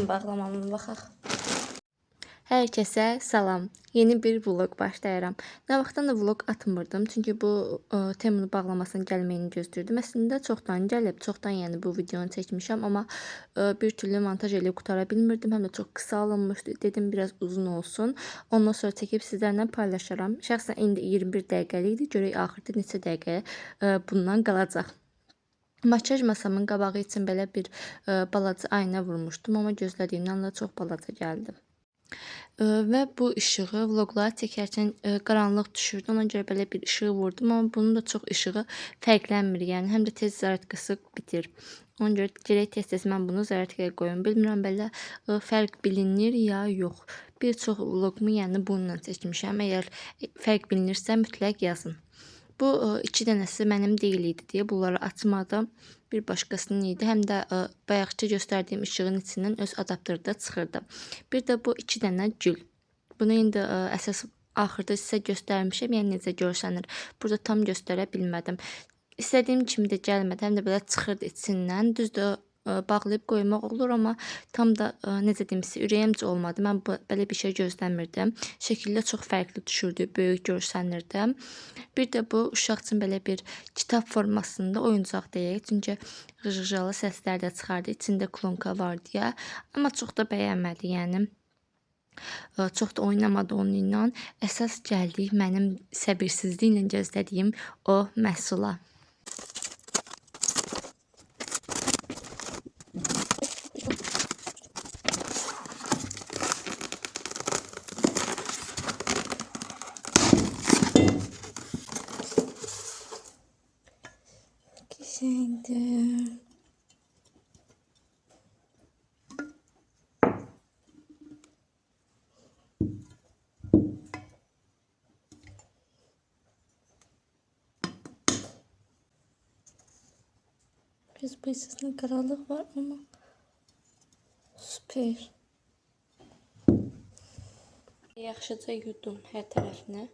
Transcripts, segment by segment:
Gəlin bağlamama baxaq. Hər kəsə salam. Yeni bir vlog başlayıram. Nə vaxtdan da vlog atmırdım. Çünki bu Temu'nun bağlamasının gəlməyini gözləyirdim. Əslində çoxdan gəlib, çoxdan yəni bu videonu çəkmişəm, amma bir türlü montaj eləyib qutara bilmirdim. Həm də çox qısa alınmışdı. Dedim biraz uzun olsun. Ondan sonra çəkib sizlərlə paylaşaram. Şəxsən indi 21 dəqiqəlik idi. Görək axırda neçə dəqiqə bundan qalacaq. Makyaj masamın qabağı üçün belə bir balaca ayna vurmuşdum, amma gözlədiyimdən də çox balaca gəldi. Və bu işığı vlogları çəkərkən qaranlıq düşürdü. Ona görə belə bir işığı vurdum, amma bunun da çox işığı fərqlənmir. Yəni həm də tez zaryadkası bitir. Ona görə gərək tez-tez mən bunu zaryadkaya qoyum. Bilmirəm belə fərq bilinir ya yox. Bir çox vlogumu yəni bununla çəkmişəm. Əgər fərq bilinirsə mütləq yazın. Bu iki dənəsi mənim deyil idi deyə bunları açmadım. Bir başqasının idi. Həm də bayaqki göstərdiyim işığın içindən öz adaptörü də çıxırdı. Bir də bu iki dənə gül. Bunu indi əsas axırda sizə göstərmişəm. Yəni necə görsənir. Burada tam göstərə bilmədim. İstədiyim kimi də gəlmədi. Həm də belə çıxırdı içindən. Düzdür, bağlayıb qoymaq olur, amma tam da necə deyim sizə, ürəyimcə olmadı. Mən belə bir şey gözləmirdim. Şəkildə çox fərqli düşürdü, böyük görsənirdi. Bir də bu uşaq üçün belə bir kitab formasında oyuncaq deyək. Çünki qıcıqcalı səslər də çıxardı. İçində klonka var deyə. Amma çox da bəyənmədi, yəni. Çox da oynamadı onunla. Əsas gəldik mənim səbirsizliklə gözlədiyim o məhsula. Qəşəngdir. Biraz bu hissəsində qaralıq var, amma süper. Yaxşıca yudum hər tərəfini.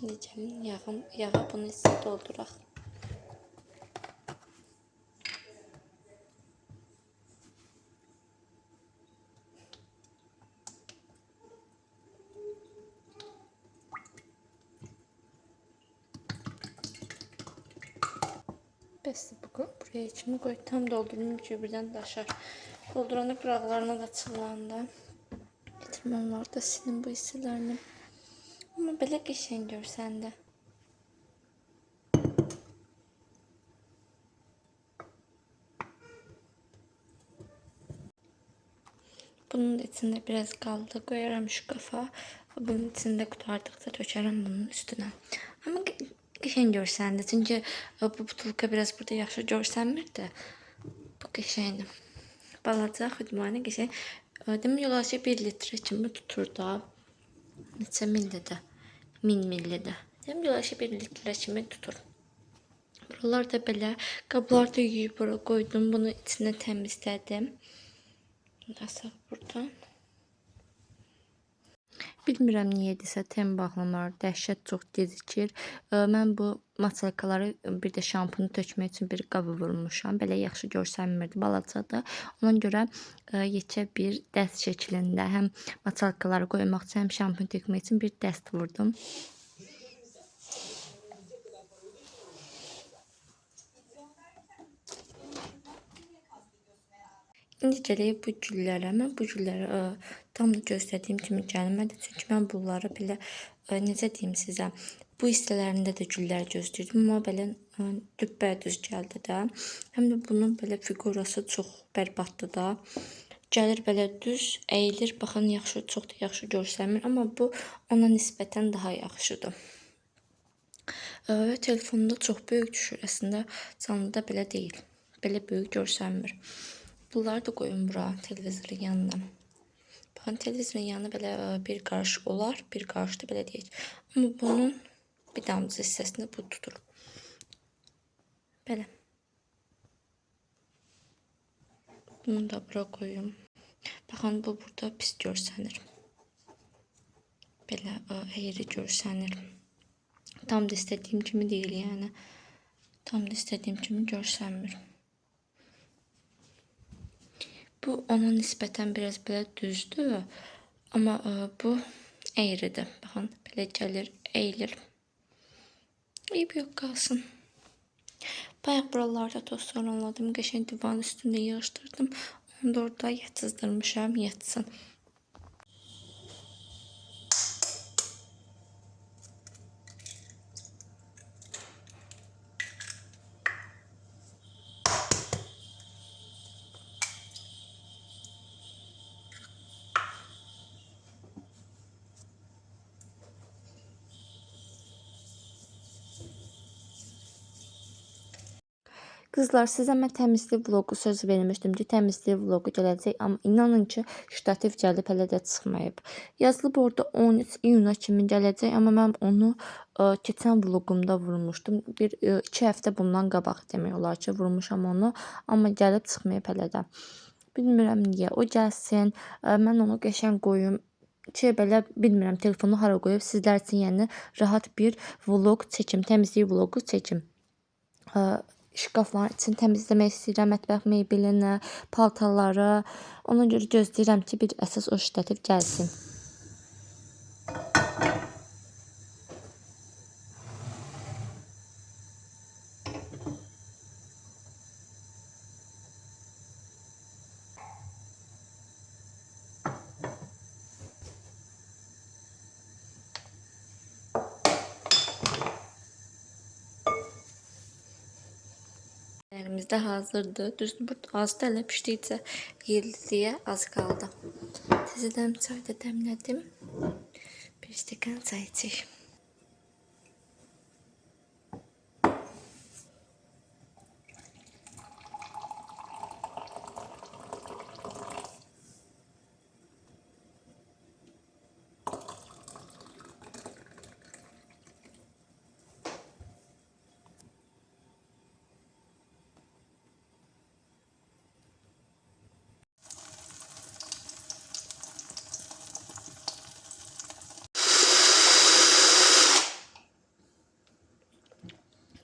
İndi gəlin yağa bunu hissə dolduraq. Bəsdir bu buraya içimi qoy. Tam doldurmayayım ki, birdən daşar. Dolduranda qıraqlarına da çıllandı. Getirim onları da silim bu hissələrini. Amma belə qəşəng görsəndi. Bunun da içində biraz qaldı. Qoyaram şkafa. Bunun içində qurtardıqca tökərəm bunun üstünə. Amma qəşəng görsəndi. Çünki bu butulka biraz burada yaxşı görsənmirdi. Bu qəşəngdir. Balaca, xudmani qəşəng. Demək olar ki, 1 litrə kimi tutur da. Neçə millidir? 1000 millidir. Demək olar ki, 1 litrə kimi tutur. Buralar da belə. Qabları da yuyub bura qoydum. Bunu içinə təmizlədim. Asaq buradan. Bilmirəm niyədirsə Temu bağlamaları dəhşət çox gecikir. Mən bu maçalkaları bir də şampunu tökmək üçün bir qaba vurmuşam. Belə yaxşı görsənmirdi, balacadır. Ona görə yekə bir dəst şəklində həm maçalkaları qoymaq üçün, həm şampun tökmək üçün bir dəst vurdum. İndi gələk bu güllərə. Mən bu gülləri tam da gözlədiyim kimi gəlmədi. Çünki mən bunları belə, necə deyim sizə, bu hissələrində də güllər gözləyirdim. Amma belə düppədüz gəldi də. Həm də bunun belə fiqurası çox bərbaddır da. Gəlir belə düz, əyilir. Baxın, yaxşı, çox da yaxşı görsənmir. Amma bu ona nisbətən daha yaxşıdır. Və telefonda çox böyük düşür. Əslində canlıda belə deyil. Belə böyük görsənmir. Bunları da qoyum bura, televizorun yanına. Baxın, televizorun yanı belə bir qarış olar, bir qarış da belə deyək. Amma bunun bir damcı hissəsini bu tutur. Belə. Bunu da bura qoyum. Baxın, bu burada pis görsənir. Belə əyri görsənir. Tam da istədiyim kimi deyil, yəni. Tam da istədiyim kimi görsənmir. Bu ona nisbətən biraz belə düzdür. Amma bu əyridir. Baxın, belə gəlir, əyilir. Eyib yox, qalsın. Bayaq buralarda toz soranladım. Qəşəng divanın üstündə yığışdırdım. Onu da orada yatızdırmışam, yatsın. Qızlar, sizə mən təmizlik vloqu söz vermişdim ki, təmizlik vloqu gələcək, amma inanın ki, ştativ gəlib hələ də çıxmayıb. Yazılıb orada 13 iyuna kimi gələcək, amma mən onu keçən vloqumda vurmuşdum. Bir 2 həftə bundan qabaq demək olar ki, vurmuşam onu, amma gəlib çıxmayıb hələ də. Bilmirəm niyə. O gəlsin, mən onu qəşəng qoyum. Ki, belə bilmirəm, telefonu hara qoyub sizlər üçün, yəni rahat bir vloq çəkim, təmizlik vloqu çəkim. Şkafların içini təmizləmək istəyirəm, mətbəx mebelini, paltarları. Ona görə gözləyirəm ki, bir əsas o ştativ gəlsin. Yeməklərimiz də hazırdır. Düzdür, burada azdı, hələ pişdikcə yeyildiyə az qaldı. Təzədən çay da dəmlədim. Bir stəkan çay içək.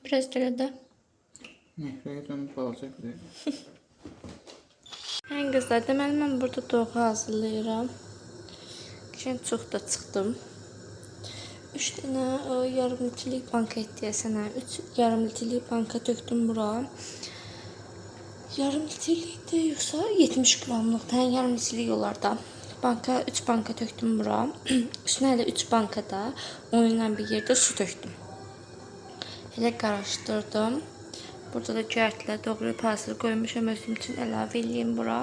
Biraz belə də. Nəhvəyə dönüb balaca bir. Hə qızlar, deməli mən burada doğra hazırlayıram. Qəşəng çox da çıxdım. 3 dənə yarım litrlik banka deyəsən, hə, 3 yarım litrlik banka tökdüm bura. Yarım litrlikdir yoxsa 70 qramlıq, hə, yarım litrlik olar da. Banka, 3 banka tökdüm bura. Üstünə elə 3 banka da onunla bir yerdə su tökdüm. Elə qarışdırdım. Burada da göyərtilər doğrayıb hazır qoymuşam, özüm üçün əlavə eləyim bura.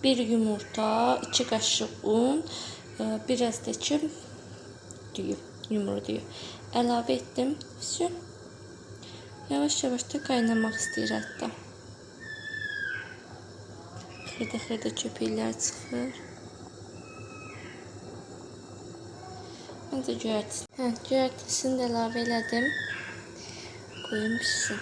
1 yumurta, 2 qaşıq un, biraz da ki düyü, yumru düyü əlavə etdim. Vəsə. Yavaş-yavaş da qaynamaq istəyir hətta. Xırda-xırda köpüklər çıxır. Məncə göyərtisini. Hə, göyərtisini də əlavə elədim. Qoyum pişsin.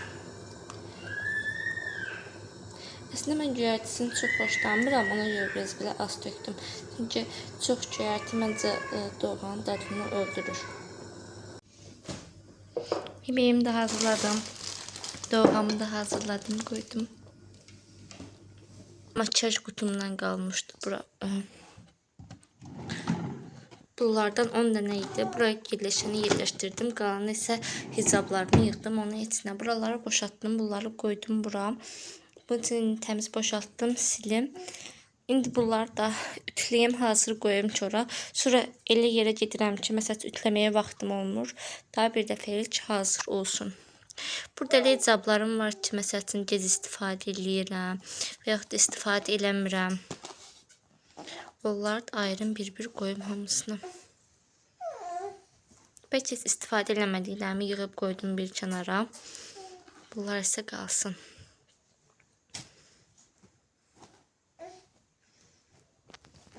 Əslində mən göyərtisini çox xoşlanmıram, ona görə biraz belə az tökdüm. Çünki çox göyərti məncə doğanın dadını öldürür. Yemeğimi də hazırladım. Doğamı da hazırladım, qoydum. Makyaj qutumdan qalmışdı bura. Bunlardan 10 dənə idi. Buraya yerləşəni yerləşdirdim. Qalanı isə hicablarımı yığdım onun içinə. Buraları boşaltdım. Bunları qoydum bura. Bunun üçün təmiz boşaltdım, silim. İndi bunları da ütüləyim, hazır qoyum ki ora. Sonra elə yerə gedirəm ki, məsələn, ütüləməyə vaxtım olmur. Daha bir dəfə ki, hazır olsun. Burada elə hicablarım var ki, məsəl üçün gec istifadə eləyirəm və yaxud da istifadə eləmirəm. Onları da ayırım, bir-bir qoyum hamısını. Bəlkə heç istifadə eləmədiklərimi yığıb qoydum bir kənara. Bunlar isə qalsın.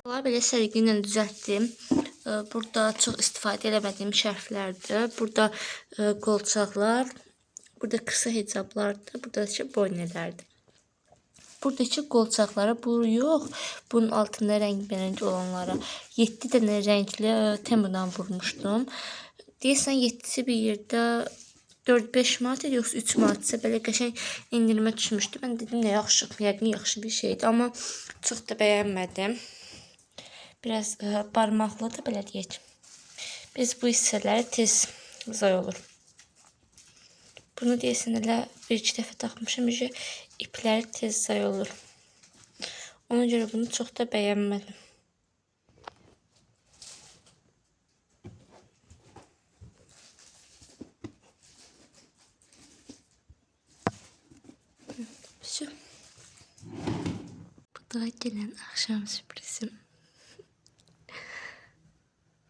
Bunları belə sərgi ilə düzəltdim. Burada çox istifadə eləmədiyim şərflərdir. Burada qolçaqlar, burada qısa hicablardır, burada isə boynelərdir. Buradakı qolçaqlara bu yox, bunun altında rəngbərəng olanlara 7 dənə rəngli Temudan vurmuşdum. Deyəsən 7-si bir yerdə 4-5 manat idi, yoxsa 3 manatsa belə qəşəng endirimə düşmüşdü. Mən dedim nə yaxşı, yəqin yaxşı bir şeydir, amma çox da bəyənmədim. Biraz barmaqlı da belə deyək. Biz bu hissələri tez zay olur. Bunu deyəsən elə bir-iki dəfə taxmışam, ipləri tez zay olur. Ona görə bunu çox da bəyənmədim. Şu. Bu da gelen akşam sürprizim.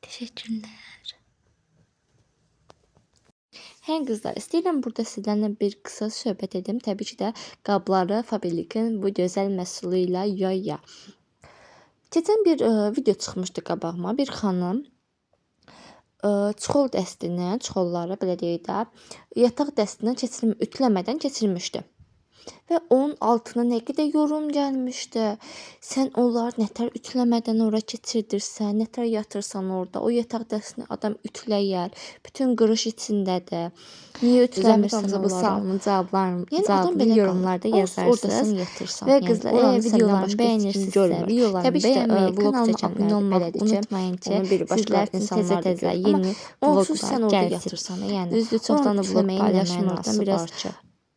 Teşekkürler. Hə qızlar, istəyirəm burada sizlərlə bir qısa söhbət edim. Təbii ki də qabları Faberlic-in bu gözəl məhsulu ilə yaya. Keçən bir video çıxmışdı qabağıma. Bir xanım çxol dəstindən, çxolları belə deyək də, yataq dəstindən ütləmədən keçirmişdi. Və onun altına nə qədər yorum gəlmişdi. Sən onları nətər ütləmədən ora keçirdirsən, nətər yatırsan orada. O yataq dəstini adam ütləyər. Bütün qırış içindədir. Niyə ütləmirsən bu onları? sualımın Yəni adam cavabını belə yorumlarda qalır. Onsuz orada yazarsınız. sən yatırsan. Və Yəni qızlar, oranı əgər səndən videolarımı başqa heç kim bəyənirsinizsə, görmür. videolarımı Təbii ki də bəyənməyi, vlog kanalıma abunə çəkənlər olmağı belədir ki, unutmayın ki, onu bir başqa sizlər üçün insanlar da təzə-təzə görür. Amma yeni onsuz vloglar sən orada gəlsin. yatırsan, yəni Düzdür, çoxdan oranı da vlog ütləməyin nə paylaşmırdım. mənası Biraz var ki?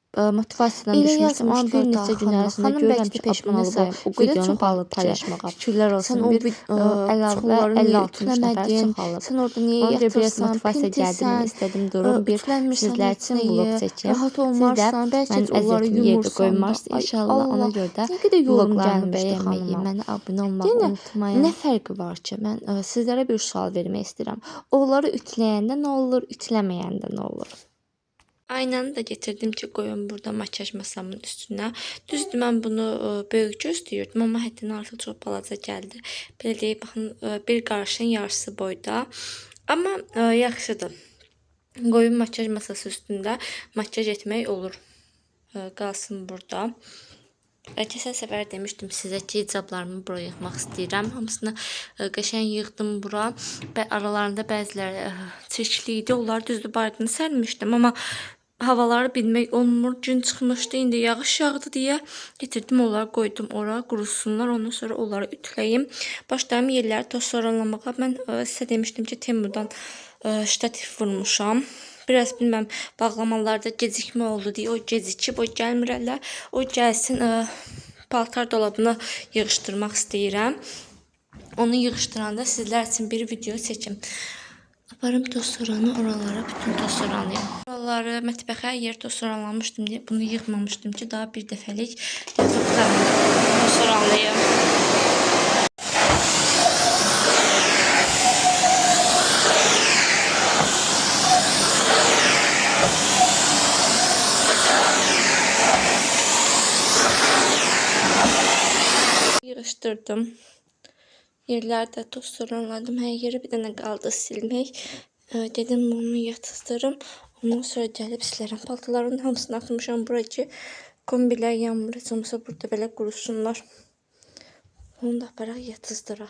Motivasiyadan Elə düşmüşdüm, amma bir yazmışlar da neçə gün xanıma. ərzində Xanım görürəm bəlkə ki, də peşman abunə olub o sayım o qədər videonu çoxalıb ki, paylaşmağa. Şükürlər sən olsun o bir əlavə çxolları niyə 50-60 nəfər ütləmədin? çoxalıb. Sən orada niyə Ona görə biraz yatırsan? motivasiya gəldi, mən Pintisən, istədim durum bir ütləmirsən sizlər heç üçün vlog nəyi, çəkim. rahat Siz də olmarsan, bəlkə mənim də onları əziyyətimi yerdə yumursan da. qoymazsınız Ay inşallah. Ona Allah, görə də nə qədər yorum vloglarımı gəlmişdi bəyənməyi, xanıma. mənə abunə olmağı Yenə unutmayın. nə fərqi var ki? Mən sizlərə bir sual vermək istəyirəm. Onları ütləyəndə nə olur, ütləməyəndə nə olur? Aynanı da getirdim ki, qoyum burada makyaj masamın üstünə. Düzdür, mən bunu böyük gözləyirdim, amma həddindən artıq çox balaca gəldi. Belə deyək, baxın, bir qarışın yarısı boyda. Amma yaxşıdır. Qoyum makyaj masası üstündə makyaj etmək olur. Qalsın burada. Keçən səfər demişdim sizə ki, hicablarımı bura yığmaq istəyirəm. Hamısını qəşəng yığdım bura. Və aralarında bəziləri çirkli idi. Onları düzdür bayırdan sərmişdim, amma havaları bilmək olmur. Gün çıxmışdı, indi yağış yağdı deyə getirdim onları qoydum ora, qurusunlar. Ondan sonra onları ütləyim. Başlayım yerləri toz soranlamağa. Mən sizə demişdim ki, Temudan ştativ vurmuşam. Biraz bilməm bağlamalarda gecikmə oldu deyə o gecikib, o gəlmir hələ. O gəlsin, paltar dolabını yığışdırmaq istəyirəm. Onu yığışdıranda sizlər üçün bir video çəkim. Aparım toz soranı oralara, bütün toz soranlayım. Oraları mətbəxə yer toz soranlamışdım deyə bunu yığmamışdım ki, daha bir dəfəlik yataq otağını toz soranlayım. Yığışdırdım. Yerlərdə toz soranladım. Hər yeri bir dənə qaldı silmək. Dedim bunu yatızdırım. Ondan sonra gəlib silərəm. Paltarların hamısını atmışam bura ki, kombilər yanmır. Heç olmasa burada belə qurusunlar. Bunu da aparaq yatızdıraq.